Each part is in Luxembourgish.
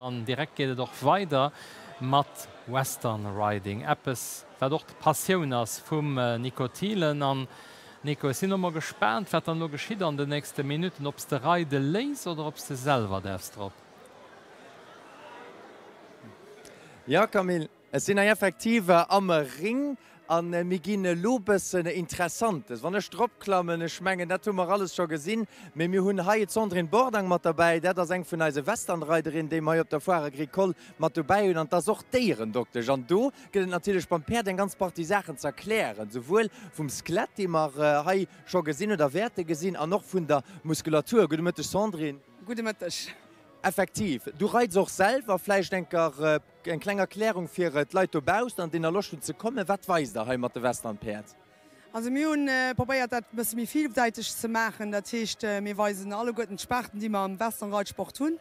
An direkt geet et och weider mat Western Riding, eppes wat och d'Passioun ass vum Nico Thielen. An Nico, ech sinn elo mol gespaant wat dann elo geschitt an den nächste Minutten, ob s de reide léiss oder ob s de selwer däerfs drop. Jo Camille, Ech sinn hei effektiv am Ring a mir ginn elo bëssen Interessantes. Wann ech drop klammen, ech mengen, dat hu mer alles scho gesinn, mee mir hunn hei d'Sandrine Bordang mat derbäi. Dat ass eng vun eise Westernreiderinnen, déi mer hei op der Foire Agricole mat dobäi hunn an 't ass och Déierendoktesch. An do gëtt et natierlech beim Päerd eng ganz Partie Saachen ze erklären, souwuel vum Skelett, dee mer hei scho gesinn oder wäerte gesinn, an och vun der Muskulatur. Gudde Mëtteg Sandrine. Gudde Mëtteg. Effektiv, du reits och selwer. Vläicht enker Eng kleng Erklärung fir d'Leit dobaussen an déi nach Loscht hunn ze kommen, Wat weist der hei mat de Westernpäerd? Also mir hunn probéiert dat e bësse méi villsäiteg ze maachen. Dat heescht mir weisen alleguerten d'Sparten déi mer am Westernreitsport hunn,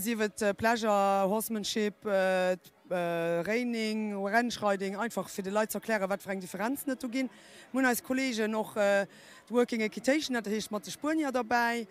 sief et Pleasure Horsemanship, Reining, Ranch Riding, einfach fir de Leit ze erklären wat fir eng Differenzen et do ginn. Mir hunn eis Kollegen och d'Working Equitation, dat heescht mat de Spuenier derbäi.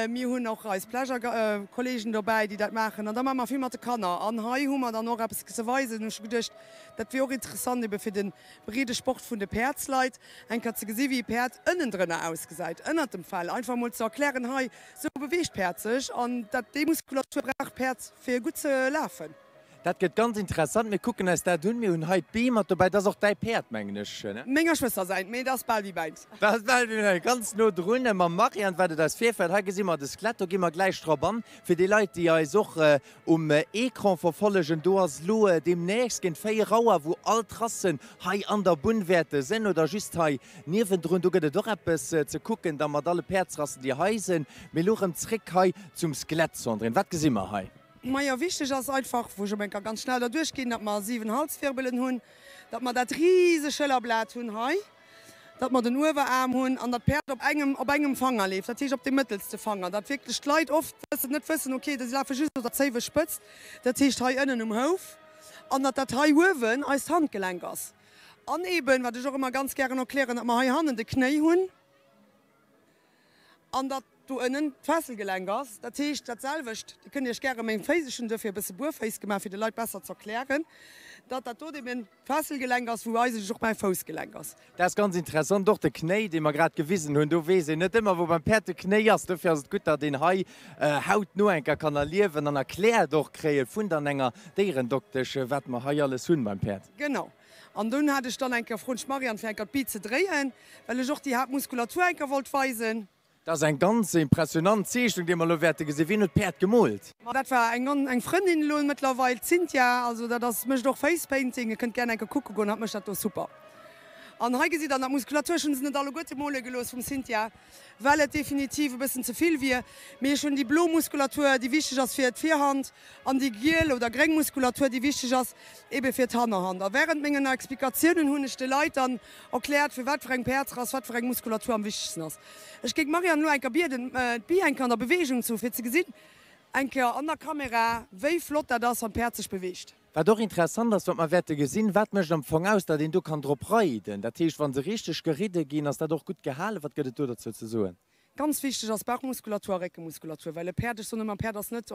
Mir hunn och eis Pleasure Kollegen dobäi, déi dat maachen. An da maache mer vill mat de Kanner. An hei hu mer dann och eppes ze weisen. Hu ech geduecht, dat wier och interessant ebe fir de breede Sport vun de Päerdsleit, eng Kéier ze gesi wéi e Päerd ënnendrënner ausgesäit, ënnert dem Fell. Einfach emol ze erklären, hei esou beweegt d'Päerd sech an dat déi Muskulatur brauch d'Päerd fir gutt ze lafen. Dat gëtt ganz interessant. Mir kucken eis dat un. Mir hunn hei d'Bee mat dobäi. Dat ass och däi Päerd, mengen ech, ne? Menger Schwëster säint, mee et ass bal wéi mäins. Dat ass bal wéi mäins. Ganz no drun mam Marianne, wat et eis virfält. Hei gesi mer de Skelett. Do gi mer gläich drop an. Fir déi Leit, déi eis och um Ecran verfollegen, do ass elo deemnächst géint 4 Auer, wou all d'Rassen hei an der Bunn wäerte sinn oder just hei niewendrun. Do gëtt et och eppes ze kucken da mat alle Päerdsrassen, déi hei sinn. Mee elo erëm zréck hei zum Skelett, Sandrine. Wat gesi mer hei? Majo, wichteg ass einfach, wou ech op eng Kéier ganz schnell derduerch ginn, datt mer 7 Halswirbelen hunn, datt mer dat rise Schëllerblat hunn hei, datt mer den Ueweraarm hunn an datt d'Päerd op engem, op engem Fanger leeft, dat heescht op deem mëttelste Fanger, datt wierklech d'Leit oft wëssen, net wëssen, okay, se lafe just op der Zéiwespëtzt, dat heescht hei ënnen um Houf, an datt dat hei uewen eist Handgelenk ass. An eeben, wat ech och ëmmer ganz gären erklären, datt mer hei hannen de Knéi hunn. An datt do ënnen d'Fesselgelenk ass. Dat heescht dat selwecht, Dir kënnt Iech gäre meng Féiss, ech hunn duerfir e bësse Buerféiss gemaach, fir de Leit besser z'erklären, datt dat dot eben d'Fesselgelenk ass, wou eigentlech och mäi Foussgelenk ass. Dat ass ganz interessant, och de Knéi, dee mer grad gewisen hunn, do weess een net ëmmer, wou beim Päerd de Knéi ass. Dofir ass et gutt, datt een hei hautno eng Kéier kann erliewen an erkläert och kréie vun dann enger Déierendoktesch, wat mer hei alles hunn beim Päerd. Genau. An dunn hat ech dann eng Kéier frot ech d'Marianne fir eng Kéier d'Bi ze dréien, well ech och déi Haaptmuskulatur eng Kéier wollt weisen. Dat ass eng ganz impressionant Zeechnung, déi mer elo wäerte gesinn. Wien huet d'Päerd gemoolt? Ma dat war eng eng Frëndin elo mëttlerweil, d'Cynthia. Also dat ass, mécht och Facepainting. Dir kënnt gären eng Kéier kucke goen, hatt mécht dat do super. An hei gesitt der nach d'Muskulatur. Ech hunn se net alleguerte mole gelooss vum Cynthia, well et definitiv e bëssen ze vill wier. Mee ech hunn déi blo Muskulatur, déi wichteg ass fir d'Virhand, an déi giel oder gréng Muskulatur, déi wichteg ass ebe fir d'Hannerhand. A während mengen Explikatiounen hunn ech de Leit dann erkläert, fir wat fir eng Päerdsrass wat fir eng Muskulatur am wichtegsten ass. Ech géing d'Marianne elo eng Kéier bieden, d'Bi eng Kéier an der Beweegung ze hu fir ze gesinn, eng Kéier an der Kamera, wéi flott dat ass, wann d'Päerd sech beweegt. Wat och interessant ass, wat mer wäerte gesinn, wat mécht am Fong aus, datt een do kann drop reiden? Dat heescht, wa se richteg geridde ginn, ass dat och gutt gehalen? Wat gëtt et do dozou ze soen? Ganz wichteg ass Bauchmuskulatur a Réckemuskulatur, well e Päerd, ech soen ëmmer, e Päerd ass net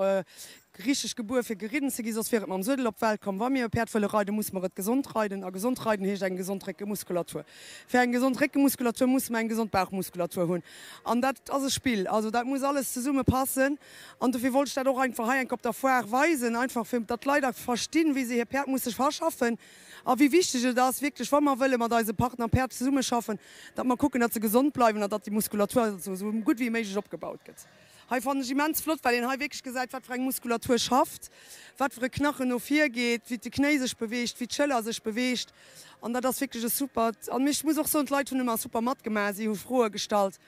richteg gebuer fir geridden ze ginn, soss wier et mam Suedel op d'Welt komm. Wa mir e Päerd wëlle reiden, musse mer et gesond reiden a gesond reiden heescht eng gesond Réckemuskulatur. Fir eng gesond Réckemuskulatur musse mer eng gesond Bauchmuskulatur hunn an dat ass e Spill, also dat muss alles zesumme passen an dofir wollt ech dat och einfach hei enk op der Foire weisen, einfach fir datt d'Leit a verstinn, wéi se hir Päerd musse verschaffen. A wéi wichteg et ass, wierklech, wa mer wëlle mat eise Partner Päerd zesummeschaffen, datt mer kucken, datt se gesond bleiwen an datt déi Muskulatur also esou gutt wéi méiglech opgebaut gëtt. Hei fannen ech immens flott, well een hei wierklech gesäit, wat fir eng Muskulatur schafft, wat fir e Knachen no vir geet, wéi de Knéi sech beweegt, wéi d'Schëller sech beweegt. An dat ass wierklech e supert. An ech muss och soen, d'Leit hunn ëmmer super matgemaach, si hu Froe gestallt.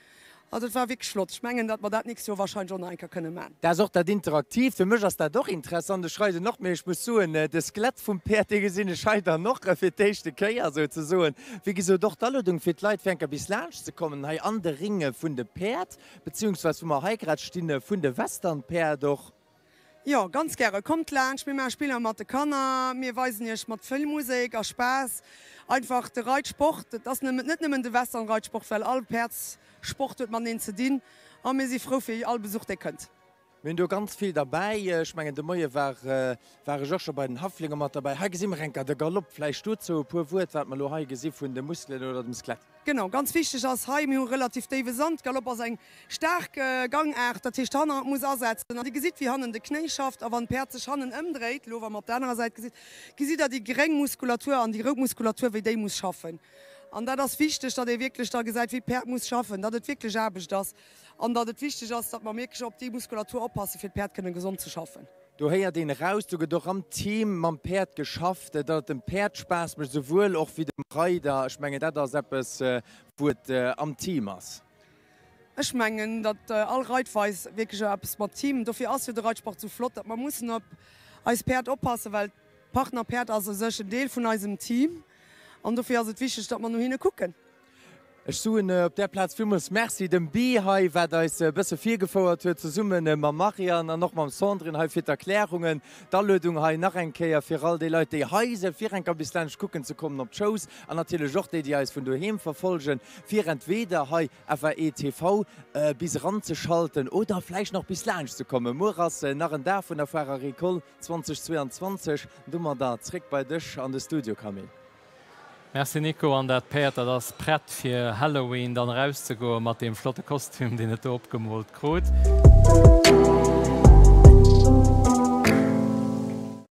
Also et war wierklech flott. Ech mengen, datt mer dat d'nächst Joer wahrscheinlech och nach eng Kéier kënne man. Dat ass och dat Interaktiivt. Fir mech ass dat och interessant. Ech reiden och, mee ech muss soen, de Skelett vum Päerd, dee gesinn ech hei dann och fir d'éischte Kéier souzesoen. Wéi gesot, och d'Aluedung fir d'Leit, fir eng Kéier bis laanscht ze kommen hei an de Ringe vun de Päerd, beziehungsweis wou mer hei grad stinn, vun de Westernpäerd och. Jo, ganz gäre. Kommt laanscht, mir maache Spiller mat de Kanner, mir weisen iech mat vill Musek a Spaass einfach de Reitsport. Et ass net nëmmen de Westernreitsport, well all Päerdssport huet mateneen ze dinn a mir si frou fir all Besuch dee kënnt. Mir hunn do ganz vill derbäi. Ech mengen, de Moie war war ech och scho bei den Haflinger mat derbäi. Hei gesi mer enker de Galopp. Vläicht dozou e puer Wuert, wat mer elo hei gesi vun de Muskelen oder dem Skelett. Genau, ganz wichteg ass hei, mir hu relativ déiwe Sand. Galopp ass eng staark Gangaart, dat heescht d'Hannerhand muss asetzen. An Dir gesitt, wéi hannen de Knéi schafft. A wann d'Päerd sech hannen ëmdréit, elo wa mer op der anerer Säit gesitt, gesitt Der déi gréng Muskulatur an déi rout Muskulatur, wéi déi muss schaffen. An dat ass wichteg, datt ee wierklech da gesäit, wéi d'Päerd muss schaffen, datt et wierklech Aarbecht ass an datt et wichteg ass, datt mer wierklech op déi Muskulatur oppassen, fir d'Päerd kënne gesond ze schaffen. Do héiert een eraus, do gëtt och am Team mam Päerd geschafft, datt et dem Päerd Spaass mécht, esouwuel och wéi dem Reider. Ech mengen, dat ass eppes, wou et am Team ass. Ech mengen, datt all Reitweis wierklech och eppes mat Team, dofir ass jo de Reitsport esou flott, datt mer mussen op eis Päerd oppassen, well d'Partnerpäerd ass u sech en Deel vun eisem Team an dofir ass et wichteg, datt mer no hinne kucken. Ech soen op där Plaz villmools Merci dem Bi hei, wat eis e bësse virgefouert huet, zesumme mam Marianne an och mam Sandrine hei fir d'Erklärungen. D'Aluedung hei nach eng Kéier fir all déi Leit, déi hei sinn, fir enker bis laanscht kucken ze kommen op d'Shows an natierlech och déi, déi eis vun doheem verfolgen, fir entweder hei FAE TV bis eranzeschalten oder vläicht nach bis laanscht ze kommen. Muer ass nach en Dag vun der Foire Agricole 2022. Domadder zréck bei dech an de Studio, Camille. Merci Nico, an dat Päerd dat ass prett fir Halloween dann erauszegoen mat deem flotte Kostüm deen et do opgemoolt krut.